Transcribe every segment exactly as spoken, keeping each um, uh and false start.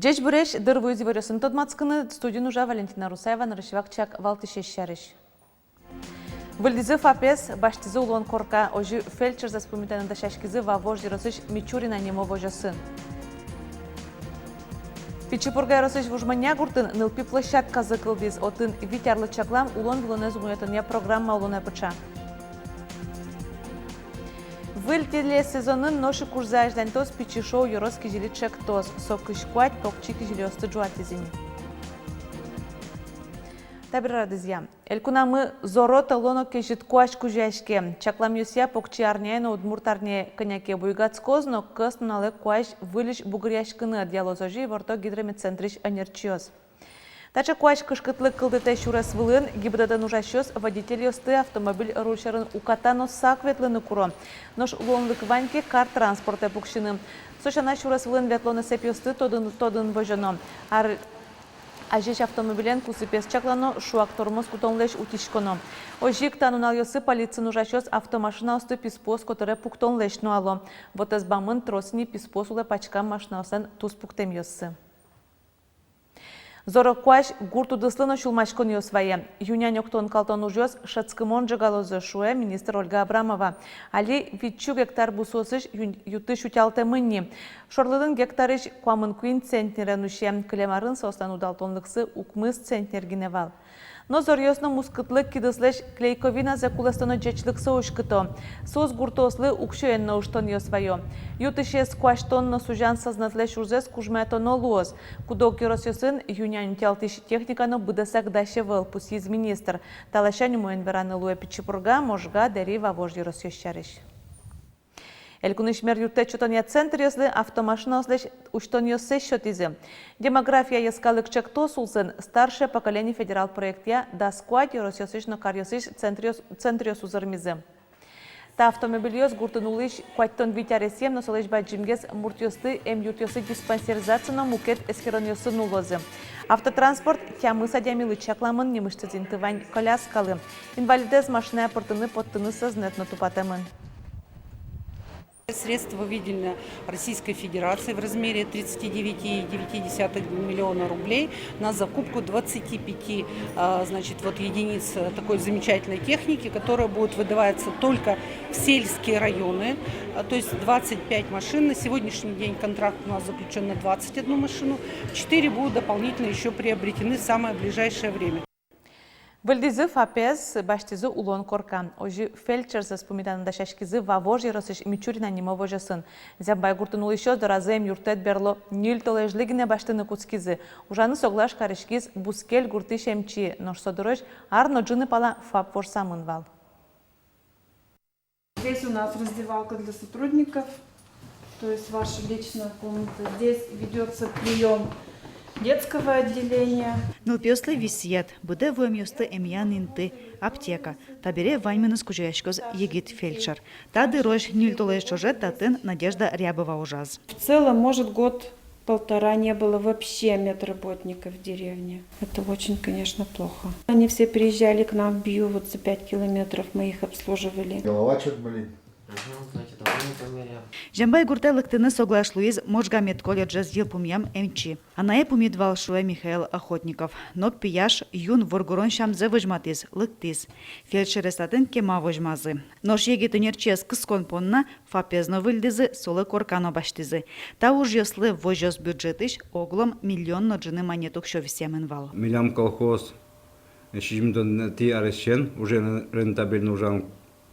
Ӟечбуресь! Дыр вуиз иворъёсын тодматскыны. Студиын ужа Валентина Русаева. Нырысь вакчияк валтӥсез сярысь. Выльдӥзы ФАПез, басьтӥзы улон корка. Озьы фельдшерзэс пумитаны дасяськизы Вавож ёросысь Мичурина нимо возёсын. Пичи Пурга ёросысь Вужмонья гуртын нылпи площадказы кылдӥз. Отын вить арлы чаклам улон-вылонэз умоятонъя программа улонэ пыӵа. Выль телесезонын нош ик ужзэ азьланьтоз «Пичи шоу» ёрос кизили ӵектос. Со кызь куать покчи кизилиосты ӝуатӥз ини. Табере радызъя. Элькунамы зоро, толон но кезьыт куазь кузёяське. Чакламъёсъя, покчи арняе но удмурт арняе кӧня ке буйгатскоз но, кӧснуналэ куазь выльысь бугыръяськыны ӧдъялоз, озьы иворто Гидрометцентрысь ӧнерчиос. Таӵе куазь кышкытлык кылдытэ сюрес вылын. ГИБДД-ын ужасьёс водительёсты автомобиль руль сьӧрын уката но сак ветлыны куро. Нош луонлык вань ке, кар транспортэ пуксьыны. Со сяна, сюрес вылын ветлон эсэпъёсты тодын, тодын возёно. Ар-, азьысь автомобилен кусыпез чаклано, шуак тормоз кутонлэсь утиськоно. Озьы ик та нуналъёсы полициын ужасьёс автомашинаосты писпуос котыре пуктонлэсь нуало. Вотэс бамын трос ини писпуос улэ пачкам машинаослэн туспуктэмъёссы. Зоро куазь гурт удыслы но сюлмаськонъёс вае. Ю-нянь октон-калтон ужъёс шӧдскымон ӝегалозы, шуэ министр Ольга Абрамова. Али витьсю гектар бусыосысь ю-, ю-тысь утялтэмын ни. Шорлыдын гектарысь куамын куинь центнерен усе, кылем арын соослэн удалтонлыксы укмыс центнер гинэ вал. Но зоръёс но мускытлык кидыслэсь клейковиназэ кулэстоно ӟечлыксэ уськыто. Соос гуртоослы уксёен но ыштонъёс ваё. Ю-тысез куасьтон но сузян сӧзнэтлэсь ужзэс кужмоятоно луоз. Куд-ог ёросъёсын ю-нянь утялтӥсь техника но быдэсак дась ӧвӧл, пусйиз министр. Та ласянь умоен вераны луэ Пичи Пурга, Можга, Дэри, Вавож ёросъёс сярысь. Элькунысь мер юрттэт сётонъя центръёслы автомашинаослэсь усьтонъёссэс сётӥзы. «Демография» йӧскалык ӵектос улсын «Старшее поколение» федерал проектъя дас куать ёросъёсысь но каръёсысь центръёс, центръёс узырмизы. Та автомобильёс гуртын улӥсь куатьтон вить аресъем но солэсь бадӟымгес муртъёсты эмъюртъёсы диспансеризация но мукет эскеронъёсы нуллозы. Автотранспорт тямыс адямилы чакламын, нимысьтыз инты вань коляскалы. Инвалидэз машинае пыртыны-поттыны сӧзнэт но тупатэмын. Средства выделены Российской Федерацией в размере тридцати девяти и девяти десятых миллиона рублей на закупку двадцати пяти, а, значит, вот единиц, э, такой замечательной техники, которая будет выдаваться только в сельские районы. А, то есть двадцать пять машин. На сегодняшний день контракт у нас заключён на двадцать одну машину. Четыре будут дополнительно ещё приобретены в самое ближайшее время. Выльдӥзы ФАПез, басьтӥзы улон корка. Озьы фельдшерзэс пумитаны дасяськизы Вавож ёросысь Мичурина нимо возёсын. Зямбай гуртын улӥсьёс доразы эмъюрттэт берло ньыль толэзьлы гинэ басьтыны кутскизы. Ужаны соглаш кариськиз бускель гуртысь эмчи, нош со дырозь ар но ӝыны пала ФАП ворсамын вал. Здесь у нас раздевалка для сотрудников, то есть ваша личная комната. Здесь ведётся приём детского отделения. Нылпиослы висъет, быдэ вуэмъёсты эмъян инты, аптека. Табере ваньмыныз кузёяськоз егит фельдшер. Та дырозь ньыль толэзь ӵоже татын Надежда Рябова ужаз. В целом, может, год полтора не было вообще медработников в деревне. Это очень, конечно, плохо. Они все приезжали к нам в Бию, вот за пять километров мы их обслуживали. Голова чё-то болит. Мгм, значит, давай мы померяем. Зямбай гуртэ лыктыны соглаш луиз Можга медколледжез йылпумъям эмчи. Анае пумит вал, шуэ Михаил Охотников. Но пияш юн воргорон сямзэ возьматӥз, лыктӥз. Фельдшерез татын кема возьмазы. Нош егит ӧнерчиез кыскон понна ФАПез но выльдӥзы, солы корка но басьтӥзы. Та ужъёслы возёс бюджетысь оглом миллион но ӝыны манет уксё висъямын вал. Милям колхоз сизьымдонэтӥ арысен уже рентабельно ужан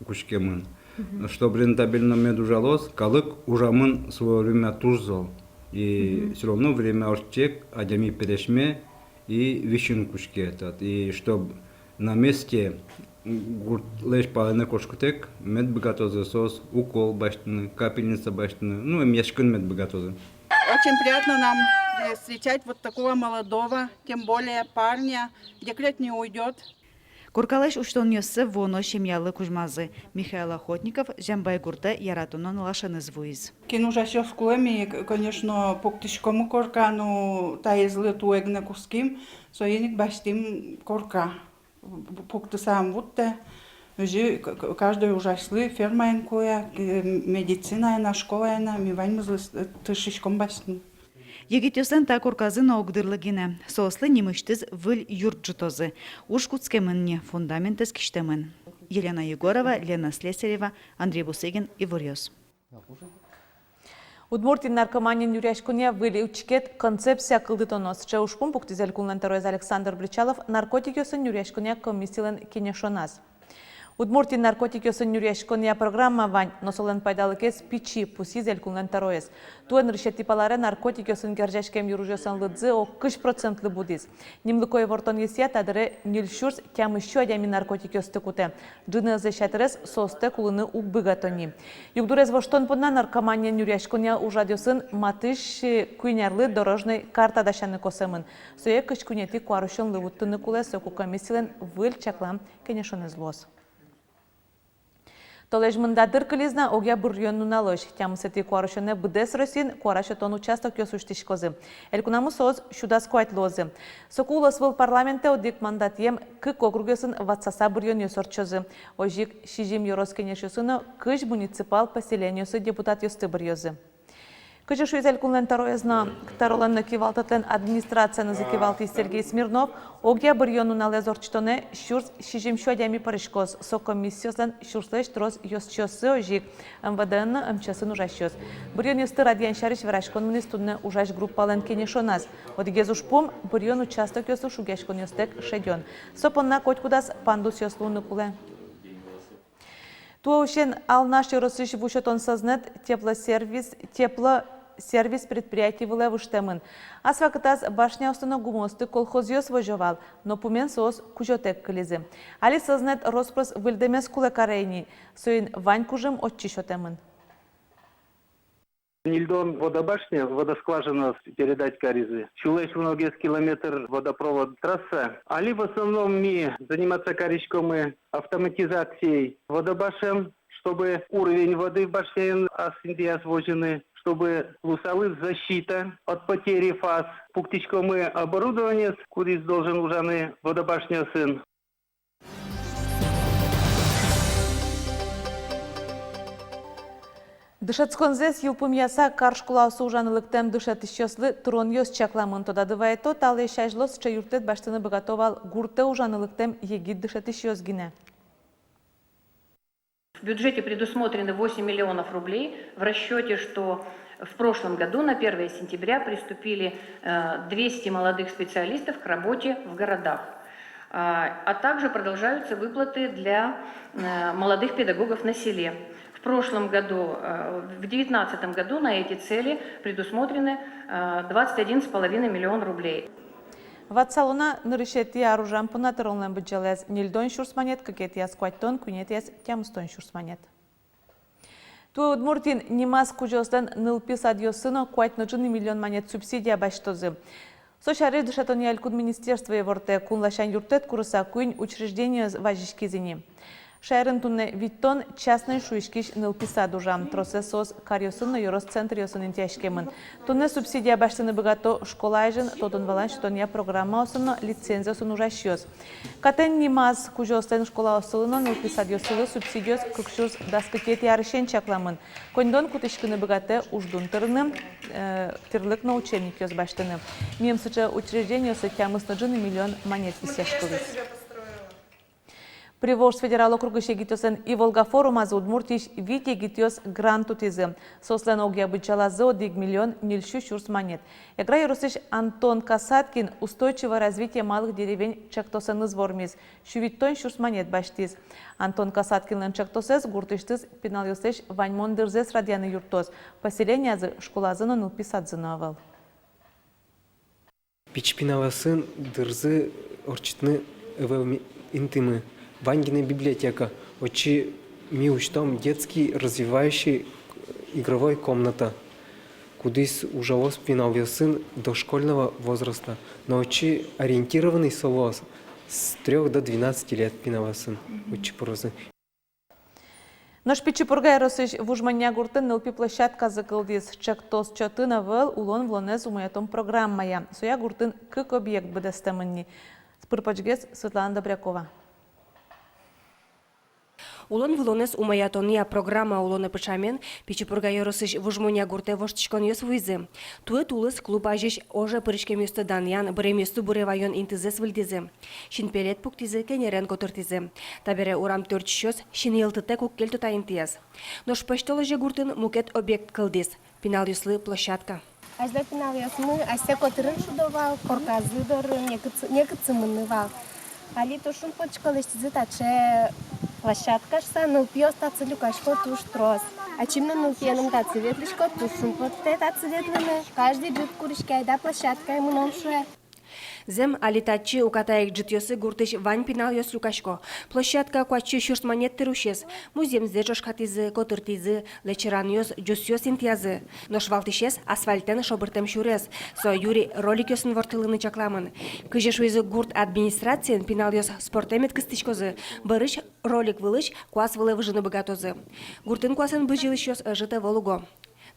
кутскемын. Мгм. Чтоб рентабельно мед ужалоз, калык ужамын свое время туж зол. И, мгм, всё равно время ортче ик, адями пересьме и висьыны кутске. И чтоб на месте гуртлэсь палэнэ кошкытэк мед быгатозы соос укол басьтыны, капельница басьтыны, ну, эмъяськыны мед быгатозы. Очень приятно нам, э, встречать вот такого молодого, тем более парня. В декрет не уйдёт. Коркалэсь усьтонъёссэ вуоно семьялы кузьмазы. Михаил Охотников Зямбай гуртэ яратоно нылашеныз вуиз. Кин ужасьёс кулэ, ми, к-, конечно, пуктӥськомы корка, ну, таизлы туэ гинэ кутским, соин ик басьтӥм корка. Пуктыса ӧм вуттэ. Озьы к-, к-, каждой ужасьлы, фермаын кулэ, к-, медицинаын но, школаын но, ми ваньмызлы с-, тыршиськом басьтыны. Егитъёслэн та корказы но огдырлы гинэ. Соослы нимысьтыз выль юрт ӝутозы. Уж кутскемын ни, фундаментэз кисьтэмын. Елена Егорова, Лена Слесарева, Андрей Бусыгин, «Иворъёс». Удмуртиын наркоманиен нюръяськонъя выль учкет, концепция кылдытоно. Сыӵе ужпум пуктӥз элькунлэн тӧроез Александр Бречалов наркотикъёсын нюръяськонъя комиссилэн кенешоназ. Удмуртиын наркотикъёсын нюръяськонъя программа вань, но солэн пайдалыкез пичи, пусйиз элькунлэн тӧроез. Туэ нырысетӥ паларе наркотикъёсын герӟаськем йыружъёслэн лыдзы ог кызь процентлы будӥз. Нимлыко ивортонъёсъя, та дыре ньыль сюрс тямыс сю адями наркотикъёсты кутэ. Ӝыныезлэсь ятырез соостэк улыны уг быгато ни. Югдурез воштон понна наркоманиен нюръяськонъя ужрадъёсын матысь куинь арлы дорожной карта дасяны косэмын. Сое кызь куинетӥ куарусёнлы вуттыны кулэ, соку комиссилэн выль чаклам кенешонэз луоз. Толэзь мында дыр кылиз на огъя быръён нуналозь. Тямысэтӥ куарусёнэ быдэс Россиын куара сётон участокъёс усьтӥськозы. Элькунамы соос сю дас куать луозы. Соку улосвыл парламентэ одӥг мандатъем кык округъёсын ватсаса быръёнъёс ортчозы. Озьы ик сизьым ёрос кенешъёсы но кызь муниципал поселениосы депутатъёсты быръёзы. Кызьы шуиз элькунлэн тӧроез но тӧролэн но кивалтэтлэн администрациянызы кивалтӥсь Сергей Смирнов, огъя быръён нуналэз ортчытонэ сюрс сизьым сю адями пыриськоз, со комиссиослэн сюрслэсь трос ёзчиоссы, озьы ик МВД-ын но МЧС-ын ужасьёс. Быръёнъёсты радъян сярысь вераськон мынӥз туннэ ужась группалэн кенешоназ. Одӥгез ужпум — быръён участокъёсы шугъяськонъёстэк шедён. Со понна котькудаз пандусъёс луыны кулэ. Туэ усен Алнаш ёросысь ву сётон сӧзнэт теплосервис, теплосервис предприятие вылэ выжтэмын. Ас вакытаз башняосты но гумыосты колхозъёс возё вал, но пумен соос кузётэк кылизы. Али сӧзнэт рос-прос выльдэмез кулэ каре ини, соин вань кужым отчы сётэмын. Ньыльдон водобашня, водоскважинаос передать каризы. Сюлэсь вуногес километр водопровод трасса. Али в основном ми заниматься кариськомы автоматизацией водобашен, чтобы уровень воды в башняын ас интыяз возьыны, чтобы луысал защита от потери фаз. Пуктӥськомы оборудованиез, кудӥз должен ужаны водобашняосын. Дышетсконзэс йылпумъяса, кар школаосы ужаны лыктэм дышетӥсьёслы тыронъёс чакламын. Тодады вайытом, талэсь азьло сыӵе юрттэт басьтыны быгато вал гуртэ ужаны лыктэм егит дышетӥсьёс гинэ. В бюджете предусмотрено восемь миллионов рублей в расчёте, что в прошлом году на первое сентября приступили, э, двести молодых специалистов к работе в городах. А, а также продолжаются выплаты для, э, молодых педагогов на селе. В прошлом году, э, в девятнадцатом году на эти цели предусмотрены, э, двадцать один с половиной миллион рублей. Ватсалом на нырысетӥ ар ужам понна тыронлэн быдӟалаез ньыльдон сюрс манет, кыкетӥяз куатьтон, куинетӥяз тямыстон сюрс манет. Туэ Удмуртиын нимаз кузёослэн нылпи садъёссы но куать но ӝыны миллион манет субсидия басьтозы. Со сярысь дышетонъя элькун министерство ивортэ. Кун ласянь юрттэт курыса куинь учреждениос вазиськизы ини. Шаерын туннэ витьтон частной шуиськись нылпи сад ужа. Тросэз соос каръёсын но ёрос центръёсын интыяськемын. Туннэ субсидия басьтыны быгато школа азьын тодон-валан сётонъя программаосын но лицензиосын ужасьёс. Катэн нимаз кузёослэн школаоссылы но нылпи садъёссылы субсидиос кык сюрс дас кыкетӥ арысен чакламын. Коньдон кутӥськыны быгатэ уждун тырыны, э, тӥрлык но учебникъёс басьтыны. Миым сыӵе учреждениосы тямыс но ӝыны миллион манет висъяськылӥз. Приволжск федерал округысь егитъёслэн «Иволга» форумазы Удмуртиысь вить егитъёс грант утӥзы. Соослэн огъя быдӟалазы одӥг миллион ньыль сю сюрс манет. Эгра ёросысь Антон Касаткин «Устойчивое развитие малых деревень» чектосэныз вормиз, сю витьтон сюрс манет басьтӥз. Антон Касаткинлэн чектосэз гуртысьтыз пиналъёслэсь ваньмон дырзэс радъяны юрттоз, поселениязы школазы но нылпи садзы но ӧвӧл. Пичи пиналъёсын дырзы ортчытыны ӧвӧл ми-, интымы. Вань гинэ библиотека. Отчы ми усьтом детский развивающий игровой комната, кудӥз ужалоз пиналъёсын дошкольного возраста. Но отчы ориентированный со луоз с трёх до двенадцати лет пиналъёсын. Мгм. Отчы пырозы. Нош Пичи Пурга ёросысь Вуж Монья гуртын нылпи площадказы кылдӥз. Чектос чотын ӧвӧл, улон-вылонэз умоятон программая. Соя гуртын кык объект быдэстэмын ни. Пыр-почгес Светлана Добрякова. Улон-вылонэз умоятонъя программа улонэ пыӵамен Пичи Пурга ёросысь Вуж Монья гуртэ воштӥськонъёс вуизы. Туэ тулыс клуб азьысь оже пыриськемъёсты данъян, быремъёсты буре ваён интызэс выльдӥзы. Синпелет пуктӥзы, кенерен котыртӥзы. Табере урам тӧртчисьёс синйылтытэк уг кельто та интыез. Нош пӧсьтолэзе гуртын мукет объект кылдӥз. Пиналъёслы площадка. Азьло пиналъёсмы асьсэ котырын шудо вал, корказы дорын, некытсы, некытсы мыны вал. Али туж шумпотӥсько, лэсьтӥзы таӵе площадка шуса, нылпиос татчы люкасько туж трос. Ачим но нылпиеным татчы ветлӥсько, туж шумпоттэ татчы ветлыны. Каждый ӝыт куриське, айда площадкае мыном, шуэ. Зэм, али татчы уката ик ӝытъёсы гуртысь вань пиналъёс люкасько. Площадка куать сю сюрс манет тыр усез. Музъемзэ ӵошкатӥзы, котыртӥзы, лэчыранъёс, ӟусъёс интыязы. Нош валтӥсез — асфальтэн шобыртэм сюрес. Со юри роликъёсын ворттылыны чакламын. Кызьы шуизы гурт администрациын, пиналъёс спортэ мед кыстӥськозы. Бӧрысь ролик вылысь куас вылэ выжыны быгатозы. Гуртын куасэн бызьылӥсьёс ӧжыт ӧвӧл уго.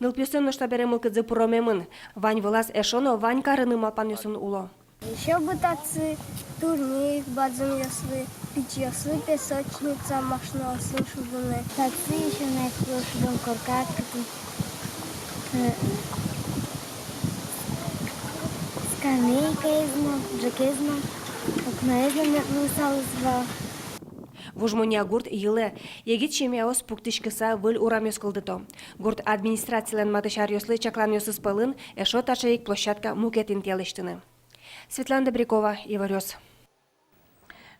Нылпиослэн нош табере мылкыдзы пуромемын. Вань вылаз эшшо но вань карыны малпанъёсын уло. Ещё бы татчы турник бадӟымъёслы, пичиослы песочница, машинаосын шудыны. Татчы ещё на шудон корка, кытын, э, скамейкаез но, ӝӧкез но, окноез но мед луысалыз вал. Вуж Монья гурт йылэ. Егит семьяос пуктӥськыса выль урамъёс кылдыто. Гурт администрацилэн матысь аръёслы чакланъёсыз пӧлын эшшо таӵе ик площадка мукет интые лэсьтыны. Светлана Добрякова, Иворъёс.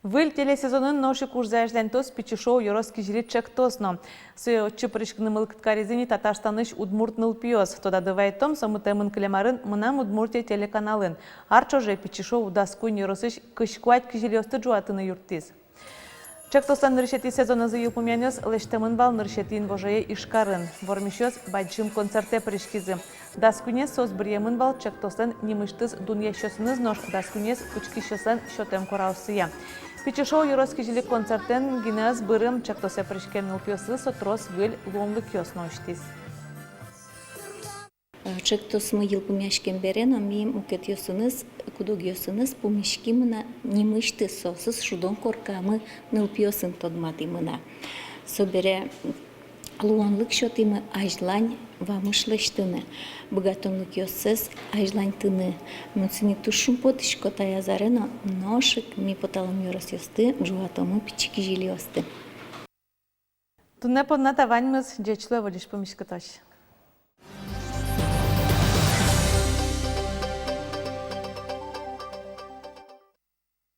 Выль телесезонын нош ик ужзэ азьланьтоз «Пичи шоу» ёрос кизили ӵектос но. Сое отчы пыриськыны мылкыд каризы ни Татарстанысь удмурт нылпиос. Тодады вайтом, со мытэмын кылем арын «Мынам Удмуртие» телеканалын. Ар ӵоже «Пичи шоу» дас куинь ёросысь кызь куать кизилиосты ӝуатыны юрттӥз. Ӵектослэн нырысетӥ сезоназы йылпумъянъёс лэсьтэмын вал нырысетӥ инвожое Ижкарын. Вормисьёс бадӟым концертэ пыриськизы. Дас куинез соос быръемын вал ӵектослэн нимысьтыз дунъясьёсыныз, нош дас куинез учкисьёслэн сётэм куараоссыя. «Пичи шоу» ёрос кизили концертэн гинэ ӧз быры, ӵектосэ пыриськем нылпиослы со трос выль луонлыкъёс но усьтӥз. Э, ӵектосмы йылпумъяськем бере но ми мукетъёсыныз, куд-огъёсыныз пумиськимы на, нимысьтыз соосыз шудон коркамы нылпиосын тодматӥмы на. Собере луонлык сётӥмы азьлань вамыш лэсьтыны, быгатонлыкъёссэс азьланьтыны. Мон сыӵе туж шумпотӥсько, таяз аре но нош ик ми поталом ёросъёсты, ӝуатомы пичи кизилиосты. Туннэ понна та ваньмыз. Ӟеч луэ, выльысь пумиськытозь.